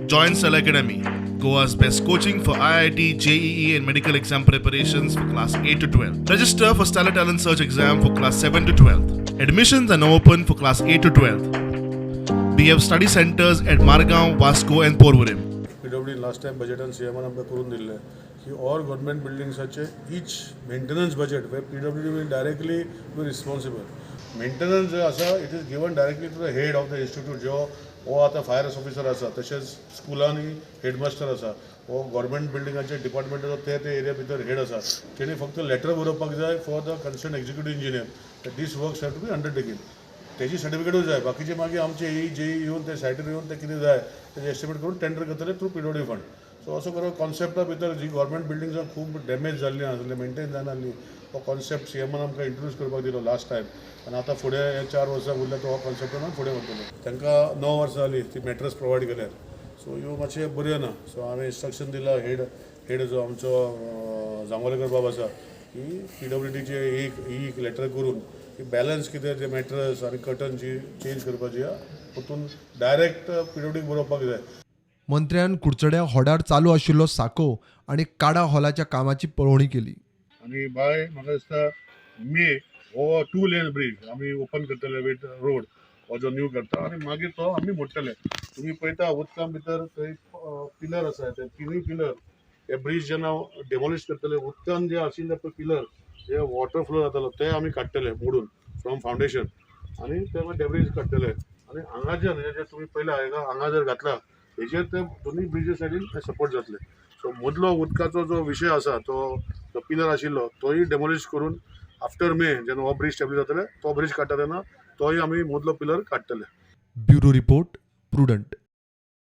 Join Stellar Academy, Goa's best coaching for IIT, JEE, and medical exam preparations for class 8 to 12. Register for Stellar Talent Search exam for class 7 to 12. Admissions are now open for class 8 to 12. We have study centers at Margao, Vasco, and Porvorim. PWD last time बजेटान सीएमान आमकां करून दिल्लें की all government बिल्डिंग्साचे each maintenance budget where PWD will directly be responsible. Maintenance जे आसा, it is given directly to the head of the institute, जो हो आतां fire officer आसा, तशेंच स्कुलांनी हेडमास्टर आसा, हो गव्हर्मेंट बिल्डिंगाचे डिपार्टमेंटाचो ते ते एरिया भितर हेड आसा. तेणी फक्त लेटर बरोवपाक जाय for the concern executive engineer, this works have to be undertaken. तेजी सर्टिफिकेटूय जाय. बाकीचे मागीर आमचे ई जे येवन ते सायटीर येवन ते कितें जाय तेजें एस्टिमेट करून टेंडर करतले थ्रू पीडब्ल्यूडी फंड. सो असो करून कॉन्सेप्टा भितर जी गव्हर्मेंट बिल्डिंग्सां खूब डॅमेज जाल्लीं आसली, मेंटेन जायनासली, हो कॉन्सेप्ट सीएमान आमकां इंट्रोड्यूस करपाक दिलो लास्ट टायम आनी आतां फुडें हे 4 वर्सां उरल्या, तो हो कॉन्सेप्टान फुडें वतलो. तांकां 9 वर्सां जालीं ती मॅट्रस प्रोवायड केल्यार, सो ह्यो मातशें बऱ्यो ना. सो हांवें इन्स्ट्रक्शन दिलां, हेड हेड जो आमचो जांबोलेकर बाब आसा, की पीडब्ल्यूडीचे एक एक लेटर करून की बॅलन्स कितें ते मॅट्रस आनी कर्टन जी चेंज करपाची आहा, परतून डायरेक्ट पीडब्ल्यूडीक बरोवपाक जाय. मंत्र्यान कुडचड्या होडार चालू आशिल्लो साको आनी काडा हॉलाच्या कामाची पळोवणी केली. आनी बाय म्हाका दिसता मे हो टू लेन ब्रीज आमी ओपन करतले विथ रोड, हो जो न्यू करता आनी मागीर तो आमी मोडटले. तुमी पळयता, उदका भितर थंय पिलर आसा. ते तिनूय पिलर हे ब्रीज जेन्ना डेमोलिश करतले, उदकान जे आशिल्ले पळय पिलर, जे वॉटर फ्लो जातालो, ते आमी काडटले मोडून फ्रॉम फावंडेशन आनी ते मागीर डेब्रीज काडटले. आनी हांगाच्यान हे जे तुमी पयला, हांगा हांगा जर घातला, हेजेर ते दोनूय ब्रिजे सायडीन ते सपोर्ट जातले. सो मदलो उदकाचो जो विशय आसा, तो जो पिलर आशिल्लो, तोय डेमोलिश करून आफ्टर मे जेन्ना हो ब्रीज स्टेबल जातले, तो ब्रीज काडटा तेन्ना तोय आमी मदलो पिलर काडटले. Bureau report, prudent.